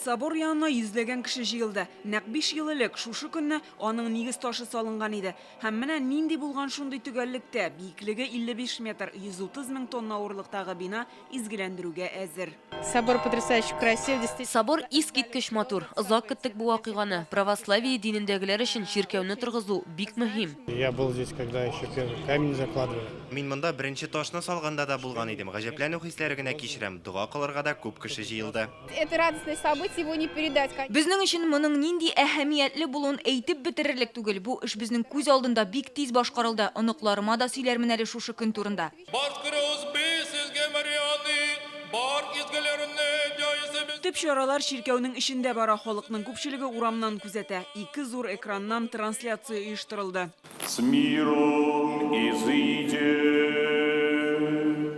Собор янына йөзләгән кеше җыелды. Нәкъ 5 ел элек, шушы көнне, аның нигез ташы салынган иде. Һәм менә нинди булган шундый төгәллектә, биеклеге 55 метр, 130 мең тонна авырлыктагы бина изгеләндерүгә әзер. Собор потрясающе красив, действительно. Собор искиткеч матур. Озак көттек бу вакыйганы. Православие динендәгеләр өчен чиркәүне торгызу бик мөһим. Я был здесь, когда еще первый камень закладывали. Мин монда беренче ташны салганда да булган идем. Гаҗәпләнү хисләре генә кичерәм. Дога кылырга да күп кеше җыелды. Это радостное событие, его не передать. Безнең өчен моның нинди әһәмиятле булуын әйтеп бетерерлек түгел. Бу эш безнең күз алдында бик тиз башкарылды. Оныкларыма да сөйләрмен әле шушы көн турында. Төп чаралар чиркәүнең эчендә бара, халыкның күпчелеге урамнан күзәтә. Ике зур экраннан трансляция оештырылды. С миром изыйде.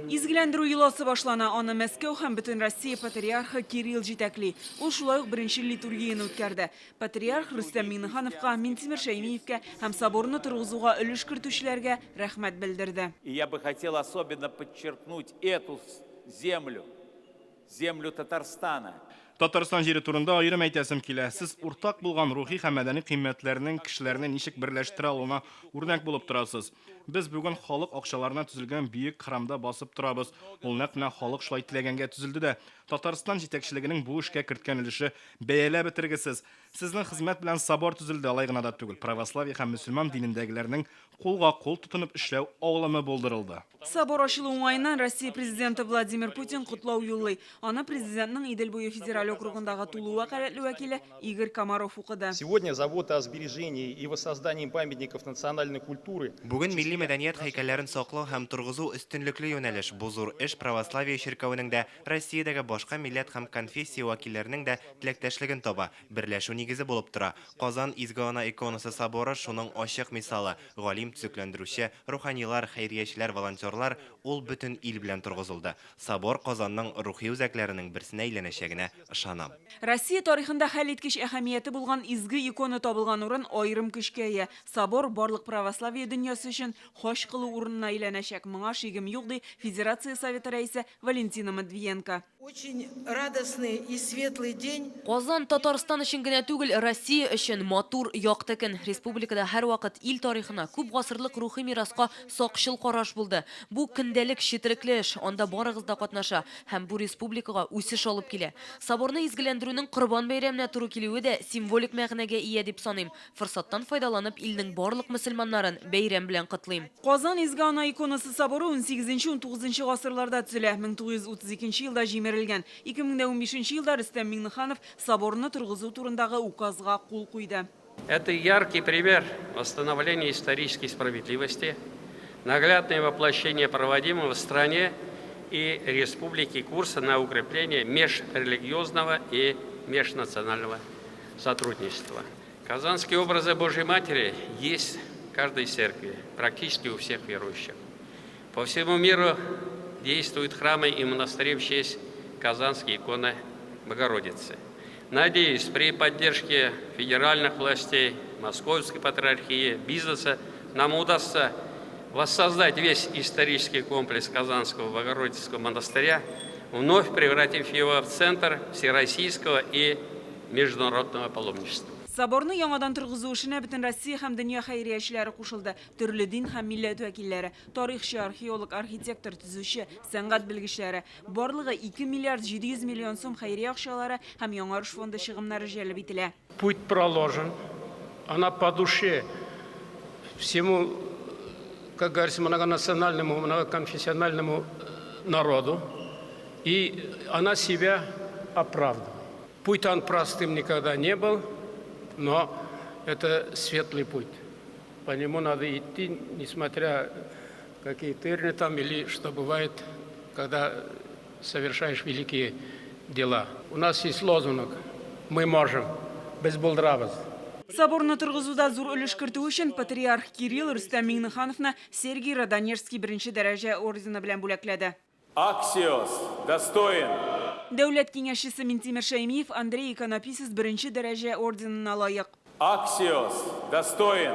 Изгеләндерү йоласы башлана, аны Мәскәү һәм Бөтенроссия патриархы Кирилл җитәкли. Ул шулай ук беренче литургияне үткәрде. Патриарх Рөстәм Миңнехановка, Минтимер Шәймиевкә һәм соборны торгызуга өлеш кертүчеләргә рәхмәт белдерде. И я бы хотел особенно подчеркнуть эту землю, землю Татарстана. Татарстан җире турында аерым әйтәсем килә. Сез уртак булган рухи һәм мәдәни кыйммәтләрнең кешеләрне ничек берләштерә алуына үрнәк булып торасыз. Без бүген халык акчаларына төзелгән бөек храмда басып торабыз. Ул нәкъ менә халык шулай теләгәнгә төзелде дә. Татарстан җитәкчелегенең бу эшкә керткән өлеше бәяләп бетергесез. Сезнең хезмәт белән собор төзелде, алай гына да түгел, православие һәм мөселман динендәгеләрнең кулга-кул тотынып эшләү алымы булдырылды. Собор ачылу уңаеннан Россия Президенты Владимир Путин котлау юллый. Аны Президентның Идел буе федераль округындагы тулы вәкаләтле вәкиле Игорь Комаров укыды. Сегодня забота о сбережении и воссоздании памятников национальной культуры. Бүген милли мәдәният һәйкәлләрен саклау һәм торгызу өстенлекле юнәлеш. Бу зур эш православие чиркәвенең дә, Россиядәге башка милләт һәм конфессия вәкилләренең дә теләктәшлеген таба, берләшү нигезе булып тора. Казан Изге Ана иконасы соборы шуның ачык мисалы. Галим, төзекләндерүче, руханилар, хәйриячеләр, волонтерлар, ул бөтен ил белән торгызылды. Собор Казанның рухи үзәкләренең берсенә әйләнәчәгенә ышанам. Россия тарихында хәлиткеч әһәмияте булган изге икона табылган урын аерым көчкә ия. Собор барлык православие дөньясы өчен хаҗ кылу урынына әйләнәчәк, моңа шигем юк, ди Федерация Советы рәисе Валентина Матвиенко. Очень радостный и светлый день. Казан, Татарстан өчен генә түгел, Россия өчен матур, якты көн. Республикада һәрвакыт ил тарихына, күп гасырлык рухи мираска сакчыл караш булды. Бу, көндәлек, четерекле эш, анда барыгыз да катнаша, һәм бу республикага үсеш алып килә. Соборны изгеләндерүнең Корбан бәйрәменә туры килүе дә символик мәгънәгә ия дип саныйм. Форсаттан файдаланып, илнең барлык мөселманнарын бәйрәм белән котлыйм. Казан Изге Ана иконасы соборы унсигезенче-унтугызынчы гасырларда төзелә, 1932 елда җимерелгән. 2015 елда Рөстәм Миңнеханов соборны торгызу турындагы указга кул куйды. Это яркий пример восстановления исторической справедливости, наглядное воплощение проводимого в стране и республике курса на укрепление межрелигиозного и межнационального сотрудничества. Казанские образы Божьей Матери есть в каждой церкви, практически у всех верующих. По всему миру действуют храмы и монастыри в честь Казанской иконы Богородицы. Надеюсь, при поддержке федеральных властей, Московской патриархии, бизнеса нам удастся воссоздать весь исторический комплекс Казанского Богородицкого монастыря, вновь превратив его в центр всероссийского и международного паломничества. Соборны яңадан торгызу эшенә бөтен Россия һәм дөнья хәйриячеләре кушылды. Төрле дин һәм милләт вәкилләре, тарихчы, археолог, архитектор, төзүче, сәнгать белгечләре. Барлыгы 2 миллиард 700 миллион сум хәйрия акчалары һәм Яңарыш фонды чыгымнары җәлеп ителә. Путь проложен, она по душе всему, как говорится, многонациональному, многоконфессиональному народу, и она себя оправдывает. Путь он простым никогда не был, но это светлый путь. По нему надо идти, несмотря какие тырны там или что бывает, когда совершаешь великие дела. У нас есть лозунг «Мы можем», «Без булдырабыз». Соборны торгызуда зур өлеш кертү өчен патриарх Кирилл Рөстәм Миңнехановны Сергий Радонежский беренче дәрәҗә ордены белән бүләкләде. Аксиос, достоин! Дәүләт киңәшчесе Минтимер Шәймиев Андрей Иконописец беренче дәрәҗә орденына лаек. Аксиос, достоин!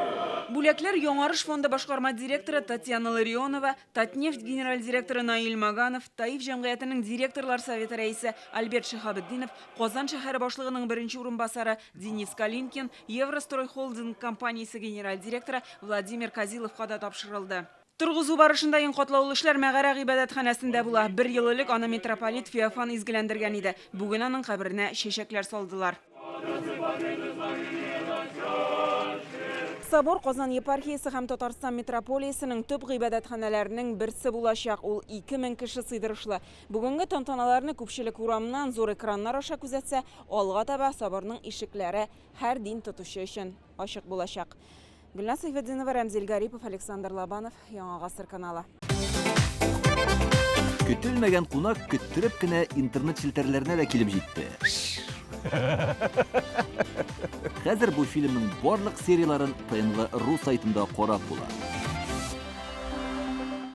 Бүләкләр Яңарыш фонды башкарма директоры Татьяна Ларионова, Татнефть генераль директоры Наил Маганов, ТАИФ җәмгыятенең директорлар советы рәисе Альберт Шиһабетдинов, Казан шәһәре башлыгының беренче урынбасары Денис Калинкин, Еврострой Холдинг компаниясе генераль директоры Владимир Козиловка да тапшырылды. Торгызу барышында иң катлаулы эшләр мәгарә гыйбадәтханәсендә була. Бер ел элек аны митрополит Феофан изгеләндергән иде. Бүген аның каберенә чәчәкләр салдылар. Собор Казан епархиясе һәм Татарстан митрополиясенең төп гыйбадәтханәләренең берсе булачак. Ул 2000 кеше сыйдырышлы. Бүгенге тантаналарны күпчелек урамнан, зур экраннар аша күзәтсә, алга таба соборның ишекләре һәр дин тотучы өчен ачык булачак. Гөлназ Сәйфетдинова, Рәмзил Гарипов, Александр Лобанов, Яңа Гасыр каналы. Көтелмәгән кунак көттереп кенә интернет челтәрләренә дә килеп җитте. Хәзер бу фильмның барлык серияләрен ТНВ ру сайтында карап була.